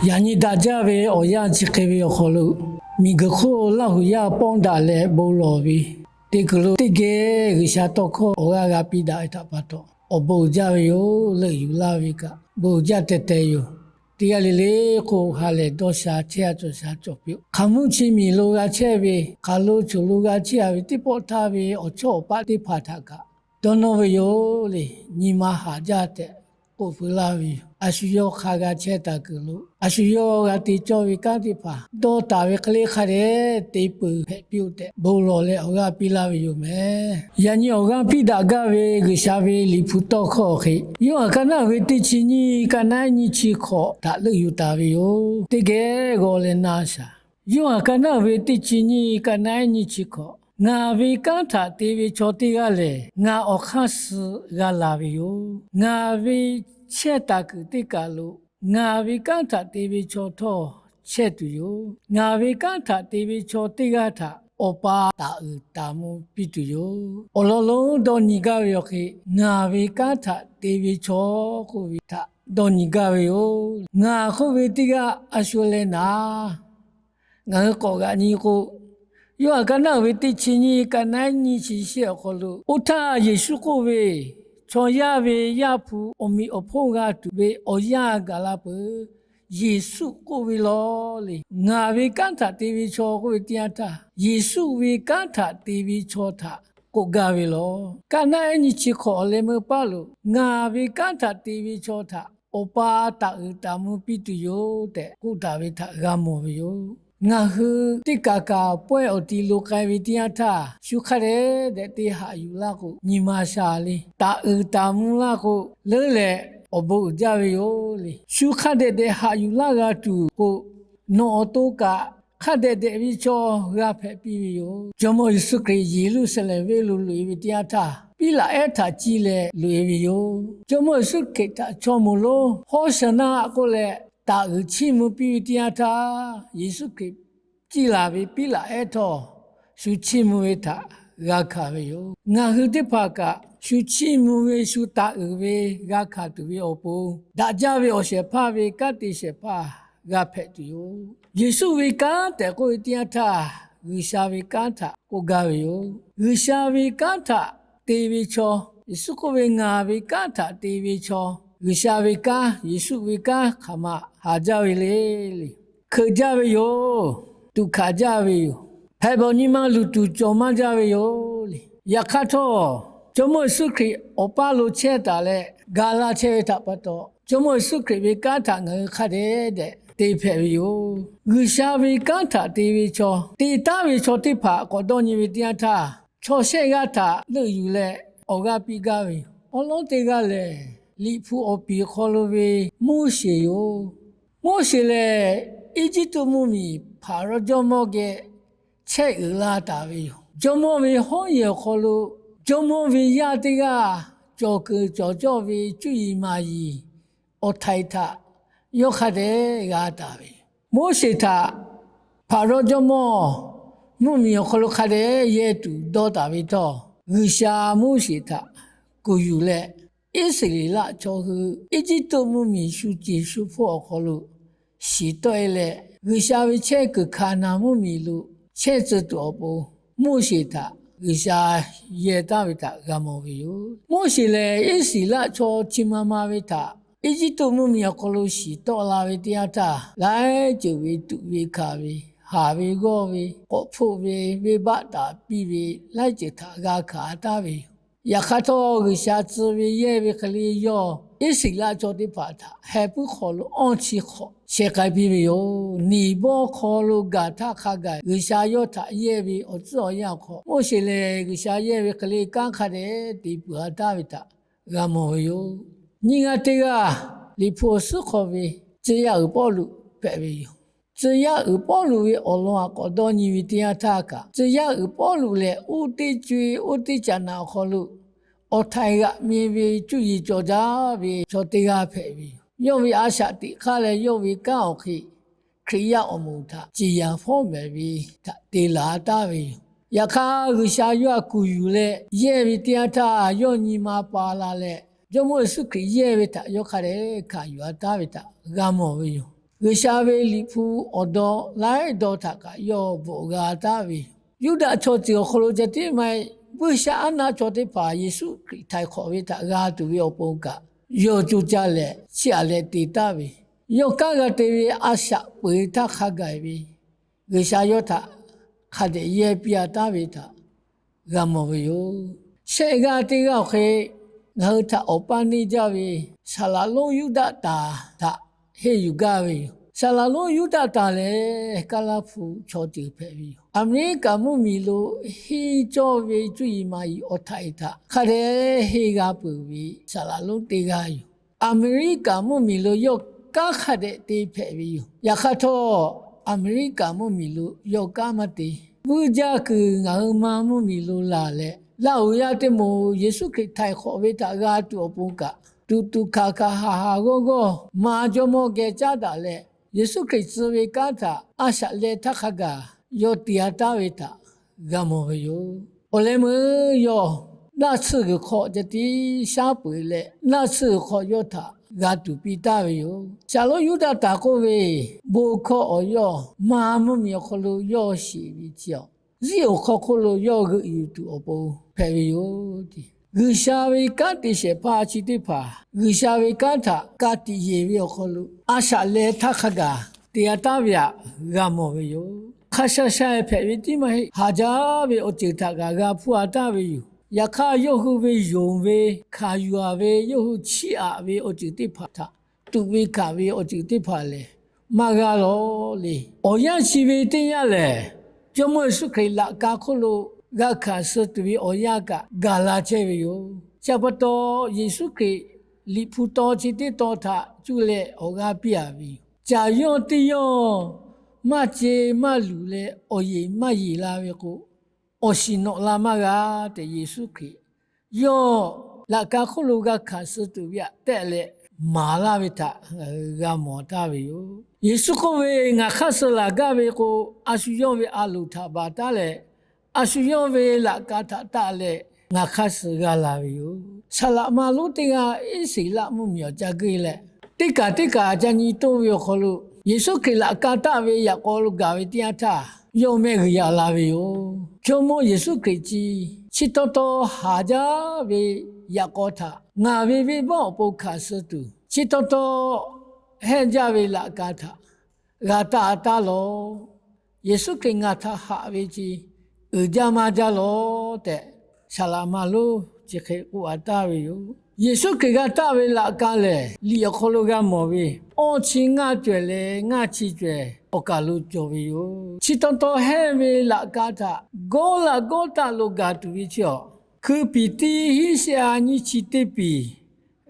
Yaꞈ nyi daꞈ jaˇ ve awˬ yanˇ chi hk'e ve awˬ hk'aw lo, miˬguiˬ hk'oˆ Laˇ huˍ yaˇ pawˇ daꞈ leh bon lawˬ ve, teˇ kuiˬ lo teˇ geh G'uiˬsha tawˇ hkawˇ awˬ g'aˇ g'a piˇ daꞈ ve htaꞈ pa taw, awˬ bon uiˍ jaˇ ve yoˬ. Leuˆ yuˬ laˇ ve kaꞈ bon uiˍ jaˇ teh teh yoˬ. Teˇ g'aˇ le le k'o, ha lehˬ dawˇ sha chehˇ a cawˬ sha cawˬ piˇ-oˆ. Hk'aˬ mvuhˇ chi miˬ lo g'a chehˇ ve, hk'aˬ lo choˬ lo g'a chehˇ a ve teˇ pawˆ htaˇ ve awˬ chawˇ awˬ paˆ teˇ hpaˍ htaꞈ kaꞈ dawˇ nawˇ ve yoˬ le. Nyi ma haꞈ jaˇ tehꞈ k'oˆ feu laˇ ve yoˬ. A shu yawˇ hk'a g'a chehˇ taˍ kuiˬ lo, a shu yawˇ g'a te cawˇ ve kanˉ teˇ hpaˍ dawˇ taˍ ve hk'e le hk'a dehꞈ te peuˬ hpehꞈ piˇ-oˆ tehꞈ, bon lawˬ leh awˬ g'aˇ piˇ laˇ ve yoˬ meh. Yaꞈ nyi awˬ g'aˇ piˇ daꞈ gaˇ ve G'uiˬsha ve Liꞈ hpu tawˇ hkawˇ hk'e, Yoˇhanˬ ka naˆ uiˍ ve teˇ chi nyiˇ, ka naˆ ehˉ nyiˇ chi hk'awꞈ htaꞈ leuˆ yuˬ taˍ ve yoˬ. Teˇ geh g'aw leh na shaˍ. Yoˇhanˬ ka naˆ uiˍ ve teˇ chi nyiˇ, ka naˆ ehˉ nyiˇ chi hk'awꞈ, Ngaˬ ve kanˉ htaꞈ te ve chaw teˇ g'aˇ lehˬ, ngaˬ awˬ hk'aˇ suh g'a laˬ ve yoˬ. Ngaˬ ve chehˇ taˍ kuiˬ teˇ kaˬ lo ngaˬ ve kanˉ htaꞈ te ve chaw htawˇ chehˇ tuˬ yoˬ. Ngaˬ ve kanˉ htaꞈ te ve chaw teˇ g'aˇ htaꞈ Awˬ pa taˍ uiˍ taˍ mvuh piˇ tuˬ yoˬ. Awˬ lawn lonˉ dawˇ nyi gaˇ ve awˬ hk'e, ngaˬ ve kanˉ htaꞈ te ve chaw k'oˆ ve htaꞈ dawˇ nyi gaˇ ve yoˬ. Ngaˬ k'oˆ ve teˇ g'aˇ a shu leh naˍ, ngaˬ hui k'awꞈ g'aꞈ nyi k'o, Yoˇhanˬ ka naˆ uiˍ ve teˇ chi nyiˇ, ka naˆ ehˉ nyiˇ chi shehˆ awˬ hk'aw lo, oˇ htaˇ Yeˍsuˆ k'oˆ ve, Chaw yaˇ ve Yaˇ hpu awˬ meꞈ awˬ hponˇ g'a tuˬ ve awˬ yanˇ gaˬ la peuˬ. Yeˍsuˆ k'oˆ ve lawˬ le. Ngaˬ ve kanˉ htaꞈ te ve chaw k'oˆ ve teˇ yanˇ htaˇ, Yeˍsuˆ ve kanˉ htaꞈ te ve chaw htaꞈ k'oˆ gaˇ ve lawˬ. Ka naˆ ehˉ nyiˇ chi hk'awꞈ awˬ leh meuˇ paˇ lo, ngaˬ ve kanˉ htaꞈ te ve chaw htaꞈ Awˬ pa taˍ uiˍ taˍ mvuh piˇ tuˬ yoˬ tehꞈ k'oˆ taˍ ve htaꞈ g'a mawˬ ve yoˬ. Ngaˬ hui teˇ kaˬ kaˬ pawehˇ awˬ ti lo k'ai ve teˇ yanˇ htaˇ, shu hk'a dehꞈ dehꞈ te haꞈ yuˬ laˇ k'o, nyi ma sha le. Taˍ uiˍ taˍ mvuh laˇ k'o, leuˉ leh awˬ bon uiˍ jaˇ ve yoˬ le. Shu hk'a dehꞈ dehꞈ haꞈ yuˬ laˇ g'a tuˬ k'o, nawˬ awˬ to kaꞈ hk'a dehꞈ dehꞈ ve chaw g'a hpehꞈ piˇ ve yoˬ. Jawˇmawˇ Yeˍsuˆ Hkriꞈ Yeˍruˆsaˍlehnˍ venˇ lo loꞈ e ve teˇ yanˇ htaˇ, Piˉlaꞈ ehˉ htaꞈ ciˇ leh loꞈ e ve yoˬ. Jawˇmawˇ Yeˍsuˆ Hkriꞈ htaꞈ chaw moˍ lonˉ Hawˉshaˍnaˆ k'oˆ leh taˍ uiˍ chiˇ mvuh piˇ ve teˇ yanˇ htaˇ, Yeˍsuˆ Hkriꞈ ciˇ laˬ ve Piˉlaꞈ ehˉ htawˇ, shu chiˇ mvuh ve htaꞈ g'a hkanˍ ve yoˬ. Ngaˬ hui teˇ hpaˍ kaꞈ shu chiˇ mvuh ve, shu taˍ uiˍ ve, g'a hkanˍ tuˬ ve awˬ pon, daꞈ jaˇ ve awˬ shehˍ hpaˇ ve kanˉ te shehˍ hpaˇ g'a hpehꞈ tuˬ yoˬ. Yeˍsuˆ ve kanˉ tehꞈ k'oˆ ve teˇ yanˇ htaˇ, G'uiˬsha ve kanˉ htaꞈ k'oˆ gaˇ ve yoˬ. G'uiˬsha ve kanˉ htaꞈ te ve chaw, Yeˍsuˆ k'oˆ ve, Ngaˬ ve kanˉ htaꞈ te ve chaw, G'uiˬsha ve kanˉ, Yeˍsuˆ ve kanˉ hk'aˬ ma haˍ jaˇ ve le. Hkeuꞈ jaˇ ve yoˬ. Tuꞈ hkanˍ jaˇ ve yoˬ. Hpehꞈ bawˬ nyi ma luˬ tuˬ cawˬ maˇ jaˇ ve yoˬ le. Yaꞈ hk'aˇ htawˇ, Jawˇmawˇ Yeˍsuˆ Hkriꞈ awˬ paˇ lo chehˇ taˍ leh ga laˇ chehˇ ve htaꞈ pa taw, Jawˇmawˇ Yeˍsuˆ Hkriꞈ ve kanˉ htaꞈ ngaˬ hui hk'a dehꞈ dehꞈ te hpehꞈ ve yoˬ. G'uiˬsha ve kanˉ htaꞈ te ve chaw, te taˉ ve chaw teˇ hpaˍ k'awꞈ dawˇ nyi ve teˇ yanˇ htaˇ, chaw shehˆ g'aˇ htaꞈ leuˆ yuˬ leh awˬ g'aˇ piˇ gaˇ ve yoˬ. Awˉ lawˉ teˇ g'aˇ lehˬ, Liꞈ hpu awˬ piˍ hk'aw lo ve Moˉseˍ yoˬ. Moˉseˍ lehˬ, Eˇjiˇtuꞈ mvuhˇmiˬ Hpaˍrawˇ jawˇmawˇ geh chehˇ uiˍ la taˍ ve yoˬ. Jawˇmawˇ ve hawˉ yehˬ awˬ hk'aw lo jawˇmawˇ ve yaˇ teˇ g'aˇ cawˬ kuiˬ cawˬ cawˇ ve cuˇ yiˍ maˍ yiˍ awˬ htaiˍ htaꞈ yawˇ hk'a dehꞈ g'a taˍ ve yoˬ. Moˉseˍ htaꞈ Hpaˍrawˇ jawˇmawˇ mvuhˇmiˬ awˬ hk'aw lo hk'a dehꞈ yehˇ tuˬ dawˇ taˍ ve htawˇ, G'uiˬsha Moˉseˍ htaꞈ kuˬ yuˬ leh, Iˉsaˍreˍlaˆ chaw hui Eˇjiˇtuꞈ mvuhˇmiˬ shu ceˬ shu hpfuhˆ awˬ hk'aw lo shiˍ tawˆ e leh, G'uiˬsha ve chehˇ kuiˬ Hkaˍnanˍ mvuhˇmiˬ lo chehˇ tcuh tuˬ awˬ pon, Moˉseˍ htaꞈ G'uiˬsha yehˇ taˍ ve htaꞈ g'a mawˬ ve yoˬ. Moˉseˍ lehˬ, Iˉsaˍreˍlaˆ chaw chi ma ma ve htaꞈ Eˇjiˇtuꞈ mvuhˇmiˬ awˬ hk'aw lo shiˍ tawˆ la ve teˇ yanˇ htaˇ, laiˉ ceuˬ ve tuꞈ ve hkanˍ ve, haˍ ve g'awˇ ve, k'awꞈ hpfuhˆ ve, venˇbaˆ taˍ piˇ ve, laiˉ ceuˬ htaꞈ g'a hkanˍ taˍ ve yoˬ. Yaꞈ hk'aˇ htawˇ, G'uiˬsha tcuh ve yehˇ ve hk'e le yawˇ Iˉsaˍreˍlaˆ chaw teˇ hpaˍ htaꞈ heh puiˉ hk'aw lo awˇ chi hk'awꞈ sheh k'ai piˇ ve yoˬ. Niˍ bawˇ hk'aw lo gaˬ htaˇ hk'a gaˬ G'uiˬsha yawˇ htaꞈ yehˇ ve awˬ tcuhˉ awˬ yanˇ awˬ hk'aw, Moˉseˍ lehˬ G'uiˬsha yehˇ ve hk'e le kanˉ hk'a dehꞈ te peuˬ a taˍ ve htaꞈ g'a mawˬ ve yoˬ. Nyiˇ g'aˇ teˇ g'aˇ, Liꞈ hpu awˬ suhˉ hk'aw ve tcuh yaˇ uiˍ Pawˇluꞈ hpehꞈ ve yoˬ. Tcuh yaˇ uiˍ Pawˇluꞈ ve awˬ lawn aꞈ k'awꞈ dawˇ nyi ve teˇ yanˇ htaˇ kaꞈ, tcuh yaˇ uiˍ Pawˇluꞈ lehˬ, oˇ teˇ co-e oˇ teˇ caꞈ naꞈ awˬ hk'aw lo awˬ htaiˍ g'aꞈ meh ve cuˇ yiˍ cawˬ jaˇ ve chaw teˇ g'aˇ hpehꞈ ve yoˬ. Yawˇ ve a shaꞈ teꞈ hk'aˇ leh yawˇ ve kanˉ awˬ hk'e Hkriꞈ yaˇ awˬ moˍ htaꞈ ciˍ yanˍ fawˉ mehˍ ve htaꞈ te laˬ taˍ ve yoˬ. Yaꞈ hk'aˇ, G'uiˬsha yawˇ htaꞈ kuˬ yuˬ leh yehˇ ve teˇ yanˇ htaˇ, yawˇ nyi ma pa la leh, Jawˇmawˇ Yeˍsuˆ Hkriꞈ yehˇ ve htaꞈ yawˇ hk'a dehꞈ hkanˍ yuˬ a taˍ ve htaꞈ g'a mawˬ ve yoˬ. G'uiˬsha ve Liꞈ hpu awˬ daw laiˉ daw htaꞈ kaꞈ yawˇ bvuhꞈ g'a taˉ ve yoˬ. Yuˇdaꞈ chaw ceuˬ awˬ hk'aw lo ceh tiˉ maˇ heˆ, buiˇshaˆaˉnaˆ chaw teˇ hpaˍ Yeˍsuˆ Hkriꞈ htaiˍ hk'awꞈ ve htaꞈ g'a tuˬ ve awˬ pon kaꞈ, yawˇ co caˇ leh chiˇ aꞈ leh te taˍ ve, yawˇ kanˉ g'a te ve a shaꞈ peu eˬ htaˇ hk'a gaˬ ve G'uiˬsha yawˇ htaꞈ hk'a dehꞈ yehˇ piˇ a taˍ ve htaꞈ g'a mawˬ ve yoˬ. Shehˆ g'aˇ teˇ g'aˇ awˬ hk'e ngaˬ hui htaꞈ awˬ paˇ neˇ jaˇ ve saˍlaˍ lonˉ Yuˇdaꞈ taˍ htaꞈ henˇ yuˬ gaˇ ve yoˬ. Saˍlaˍ lonˉ Yuˇdaꞈ taˍ lehˬ, Kaˇlaˇ hpu chaw ceuˬ hpehꞈ ve yoˬ. Aˍmeˍriˆkaˍ mvuhˇmiˬ lo henˇ cawˇ ve cuˇ yiˍ maˍ yiˍ awˬ htaꞈ e htaꞈ hk'a dehꞈ henˇ g'a peuˬ ve saˍlaˍ lonˉ teˇ g'aˇ yoˬ. Aˍmeˍriˆkaˍ mvuhˇmiˬ lo yawˇ kanˉ hk'a dehꞈ te hpehꞈ ve yoˬ. Yaꞈ hk'aˇ htawˇ, Aˍmeˍriˆkaˍ mvuhˇmiˬ lo yawˇ kanˉ maˇ te. Vuiˇ jaˇ kuiˬ ngaˬ hui ma mvuhˇmiˬ lo laˬ leh, Laˇhuˍ yaˇ teˇ moˍ Yeˍsuˆ Hkriꞈ htaiˍ hk'awꞈ ve htaꞈ g'a tuˬ awˬ pon kaꞈ, tuꞈ tuꞈ hkanˍ hkanˍ haˍ haˍ g'awˇ g'awˇ ma jawˇmawˇ geh caˉ daꞈ leh, Yeˍsuˆ Hkriꞈ tcuh ve kanˉ htaꞈ a shaꞈ leh htaˇ hk'a gaˬ yawˇ te a taˍ ve htaꞈ g'a mawˬ ve yoˬ. Awˬ leh meuˇ yawˇ naˆ tsuhˇ g'uiˬ hk'aw ceh tiˉ shaˉ peuˬ leh, naˆ tsuhˇ g'uiˬ hk'aw yawˇ htaꞈ g'a tuˬ piˇ taˍ ve yoˬ. Saˍlaˍ lonˉ Yuˇdaꞈ taˍ k'oˆ ve, bon hkawˇ awˬ yawˇ ma mvuhˇmiˬ awˬ hk'aw lo yawˇ sheˍ ve chi awˬ, ziˉ awˬ hk'aw hk'oˆ lo yawˇ g'euꞈ yuˬ tuˬ awˬ pon hpehꞈ ve yoˬ. G'uiˬsha ve kanˉ te shehˍ hpaˇ chi teˇ hpaˍ G'uiˬsha ve kanˉ htaꞈ ka tiꞈ yeˬ ve awˬ hk'aw lo a shaꞈ leh htaˇ hk'a gaˬ te a taˍ ve htaꞈ g'a mawˬ ve yoˬ. Hk'a sha sha hpehꞈ ve tiˉ maˇ heˆ, haˍ jaˇ ve awˬ ceuˬ htaꞈ kaꞈ g'a hpuˇ a taˍ ve yoˬ. Yaꞈ hk'aˇ, yawˇ hui ve yonˍ ve hkanˍ yuˬ a ve, yawˇ hui chiˇ aꞈ ve awˬ ceuˬ teˇ hpaˍ htaꞈ tuꞈ ve hkanˍ ve awˬ ceuˬ teˇ hpaˍ lehˬ, maˇ g'a lawˬ le. Awˬ yanˇ chi ve teˇ yanˇ lehˬ, Jawˇmawˇ Yeˍsuˆ Hkriꞈ laꞈ ka hk'oˆ lo g'a hkanˍ suh tuˬ ve awˬ yanˇ kaꞈ gaˬ la chehˇ ve yoˬ. Chi pa taw, Yeˍsuˆ Hkriꞈ Liꞈ hpu taw chi teˇ taw htaꞈ cuˇ leh awˬ g'aˇ piˇ a ve yoˬ. Caˬ yawˇ teˇ yawˇ maˇ ce maˇ luˬ leh awˬ yeˬ maˇ yeˬ la ve k'o, awˬ shiˍ nawꞈ la maˇ g'a tehꞈ, Yeˍsuˆ Hkriꞈ yawˇ laꞈ ka hk'oˆ lo g'a hkanˍ suh tuˬ ve htaꞈ tehˆ leh maˍ laˇ ve htaꞈ g'a mawˬ taˍ ve yoˬ. Yeˍsuˆ k'oˆ ve, Ngaˬ hk'aˇ suh laˬ gaˇ ve k'o, a shu yawˇ ve a loˍ htaꞈ baˬ taˉ leh, a shu yawˇ ve laꞈ ka htaꞈ taˆ leh ngaˬ hk'aˇ suh g'a la ve yoˬ. Saˍlaꞈ ma lonˉ teˇ g'aˇ Iˉsaˍreˍlaˆ mvuhˇmiˬ awˬ ca geuˆ leh, teˇ kaˬ teˇ kaˬ ca nyi toˇ ve awˬ hk'aw lo, Yeˍsuˆ Hkriꞈ laꞈ ka taˆ ve yaꞈ k'aw lo gaˬ ve teˇ yanˇ htaˇ, yawˇ mehˆ g'uiˬ yaꞈ la ve yoˬ. Jawˇmawˇ Yeˍsuˆ Hkriꞈ chi chi taw taw haˍ jaˇ ve yaꞈ k'aw htaꞈ ngaˬ ve venˇbaˆ awˬ pon hkanˍ suh tuˬ, chi taw taw hehnˇ jaˇ ve laꞈ ka htaꞈ g'a taˆ a taˍ lawˬ. Yeˍsuˆ Hkriꞈ ngaˬ htaꞈ haꞈ ve chi uiˍ jaˇ maˇ jaˇ lawˬ tehꞈ, saˍlaꞈ ma lonˉ chi hk'e k'oˆ a taˍ ve yoˬ. Yeˍsuˆ Hkriꞈ g'a taˆ ve laꞈ ka lehˬ, liꞈ awˬ hk'aw lo g'a mawˬ ve, awˇ chi ngaˇ cawehˬ leh ngaˇ chi cawehˬ awˬ kaˬ lo cawˬ ve yoˬ. Chi taw taw hehnˇ ve laꞈ ka htaꞈ Gawˇlaˆgawˇtaˆ lo gaˬ tuˬ ve chi awˬ, hkui piˍ tiˉ hinˉ shehˆ a nyiˇ chi teˇ piˍ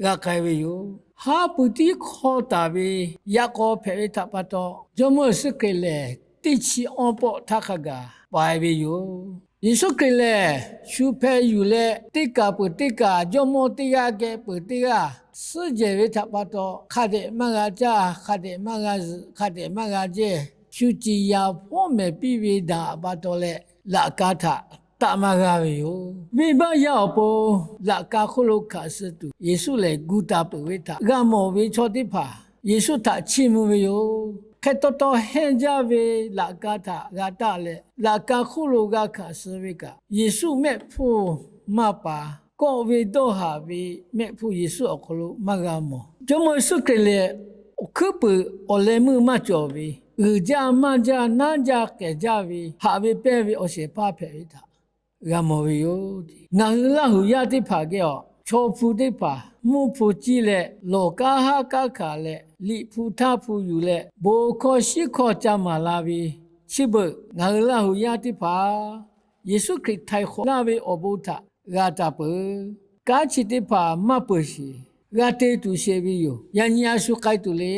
g'a k'ai ve yoˬ. Haˉ pui tiˉ hk'awˇ taˍ ve yaꞈ k'aw hpehꞈ ve htaꞈ pa taw, Jawˇmawˇ Yeˍsuˆ Hkriꞈ lehˬ teˇ chi awˇ pawˆ htaˇ hk'a gaˬ paiˍ ve yoˬ. Yeˍsuˆ Hkriꞈ lehˬ shu hpeh yuˬ leh, teˇ kaˬ peuˬ teˇ kaˬ jawˇmawˇ teˇ g'aˇ geh peuˬ teˇ g'aˇ suhˉ jehˬ ve htaꞈ pa taw, hk'a dehꞈ maˇ g'a caˇ, hk'a dehꞈ maˇ g'a zuhꞈ, hk'a dehꞈ maˇ g'a jehˇ, shu ciˍ yanˍ hpawˉ mehˍ piˇ ve daꞈ pa taw leh, laꞈ ka htaꞈ taˆ maˇ g'a ve yoˬ. Venˇbaˆ yaˇ awˬ pon laꞈ ka hk'oˆ lo hkanˍ suh tuˬ Yeˍsuˆ lehˬ gu taˍ peuˬ ve htaꞈ g'a mawˬ ve chaw teˇ hpaˍ Yeˍsuˆ htaꞈ chiˇ mvuh ve yoˬ. Hk'e taw taw hehnˇ jaˇ ve laꞈ ka htaꞈ g'a taˆ leh, laꞈ ka hk'oˆ lo g'a hkanˍ suh ve kaꞈ, Yeˍsuˆ mehˆ hpfuhˇ maˇ paˍ, kawˆ ve dawˇ haˍ ve mehˆ hpfuhˇ Yeˍsuˆ awˬ hk'aw lo maˇ g'a mawˬ. Jawˇmawˇ Yeˍsuˆ Hkriꞈ lehˬ, awˬ hkuiˉ puiˍ awˬ leh meuˇ maˇ cawˬ ve, uiˍ jaˇ maˇ jaˇ naˉ jaˇ k'ehˬ jaˇ ve, haꞈ ve pehnˇ ve awˬ shehˍ hpaˇ hpehꞈ ve htaꞈ g'a mawˬ ve yoˬ. Ngaˬ hui Laˇhuˍ yaˇ teˇ hpaˍ geh awˬ, chaw hpu teˇ hpaˍ mvuhˇ hpu ciˇ leh, lawˬ kaˇ haˉ kaˇ hkanˍ leh, Liꞈ hpu htaˇ hpu yuˬ leh, bon hkawˇ shiˉ hkawˇ ca maˍ la ve, chi beuꞈ ngaˬ hui Laˇhuˍ yaˇ teˇ hpaˍ Yeˍsuˆ Hkriꞈ htaiˍ hk'awꞈ laˇ ve awˬ bon htaꞈ g'a taˍ peuˬ. Kanˉ chi teˇ hpaˍ maˇ peuˬ sheˍ, g'a te tuˬ sheˍ ve yoˬ. Yaꞈ nyi a shu k'ai tuˬ le.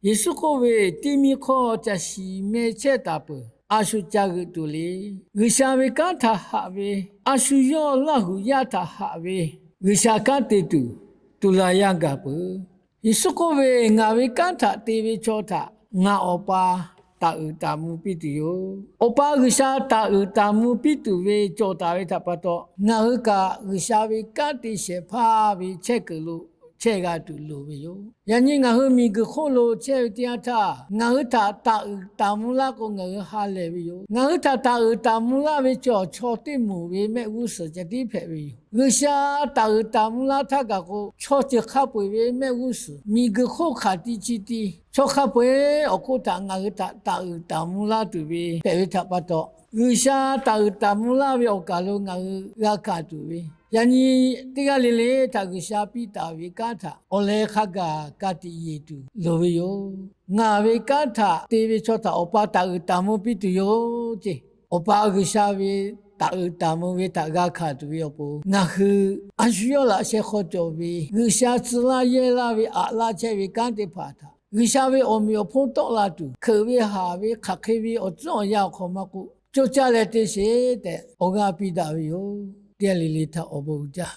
Yeˍsuˆ k'oˆ ve, Teˇ miˇ hk'awˇ caˬ shiˍ meh chehˇ taˍ peuˬ. A shu ca g'euꞈ tuˬ le. G'uiˬsha ve kanˉ htaꞈ haꞈ ve, a shu yawˇ Laˇhuˍ yaˇ htaꞈ haꞈ ve, G'uiˬsha kanˉ te tuˬ, tuˬ la yaˇ gaˬ peuˬ. Yeˍsuˆ k'oˆ ve, Ngaˬ ve kanˉ htaꞈ te ve chaw htaꞈ ngaˬ Awˬ pa taˍ uiˍ taˍ mvuh piˇ tuˬ yoˬ. Awˬ pa G'uiˬsha taˍ uiˍ taˍ mvuh piˇ tuˬ ve cawˬ taˍ ve htaꞈ pa taw, ngaˬ hui kaꞈ G'uiˬsha ve kanˉ te shehˍ hpaˇ ve chehˇ kuiˬ lo chehˇ g'a tuˬ loˍ ve yoˬ. Yaꞈ nyi ngaˬ hui miˬguiˬ hk'oˆ lo chehˇ ve teˇ yanˇ htaˇ, ngaˬ hui htaꞈ taˍ uiˍ taˍ mvuh laˇ k'o ngaˬ hui ha lehˬ ve yoˬ. Ngaˬ hui htaꞈ taˍ uiˍ taˍ mvuh laˇ ve cawˬ chaw teˇ moˍ ve mehˆ g'uˇ suhˍ ceh tiˉ hpehꞈ ve yoˬ. G'uiˬsha taˍ uiˍ taˍ mvuh laˇ htaˇ kaꞈ k'o, chaw ceuˬ hk'a peu-eˬ ve mehˆ g'uˇ suhˍ, miˬguiˬ hk'oˆ hk'aˬ ti chi ti, chaw hk'a peu-eˬ awˬ hk'oˆ htaꞈ ngaˬ hui htaꞈ taˍ uiˍ taˍ mvuh laˇ tuˬ ve hpehꞈ ve htaꞈ pa taw, G'uiˬsha taˍ uiˍ taˍ mvuh laˇ ve awˬ kaˬ lo ngaˬ hui g'a hkanˍ tuˬ ve, yaꞈ nyi teˇ g'aˇ le le htaꞈ G'uiˬsha piˇ taˍ ve kanˉ htaꞈ awˬ leh hk'a gaˬ ka tiꞈ yeˬ tuˬ loˍ ve yoˬ. Ngaˬ ve kanˉ htaꞈ te ve chaw htaꞈ Awˬ pa taˍ uiˍ taˍ mvuh piˇ tuˬ yoˬ ceˇ. Awˬ pa G'uiˬsha ve taˍ uiˍ taˍ mvuh ve htaꞈ g'a hkanˍ tuˬ ve awˬ pon, ngaˬ hui a shu yawˇ laꞈ sheh hk'aw cawˬ ve G'uiˬsha tcuh laˇ yehˇ laˇ ve aꞈ laˇ chehˇ ve kanˉ teˇ hpaˍ htaꞈ G'uiˬsha ve awˬ meꞈ awˬ hponˇ tawˆ la tuˬ, hkeuꞈ ve haˍ ve hk'aˬ hk'e ve awˬ tcuhˉ awˬ yanˇ awˬ hk'aw maˇ k'oˆ, coˇ caˇ leh te sheˍ tehꞈ awˬ g'aˇ piˇ daꞈ ve yoˬ. Teˇ g'aˇ le le htaꞈ awˬ bon uiˍ jaˇ.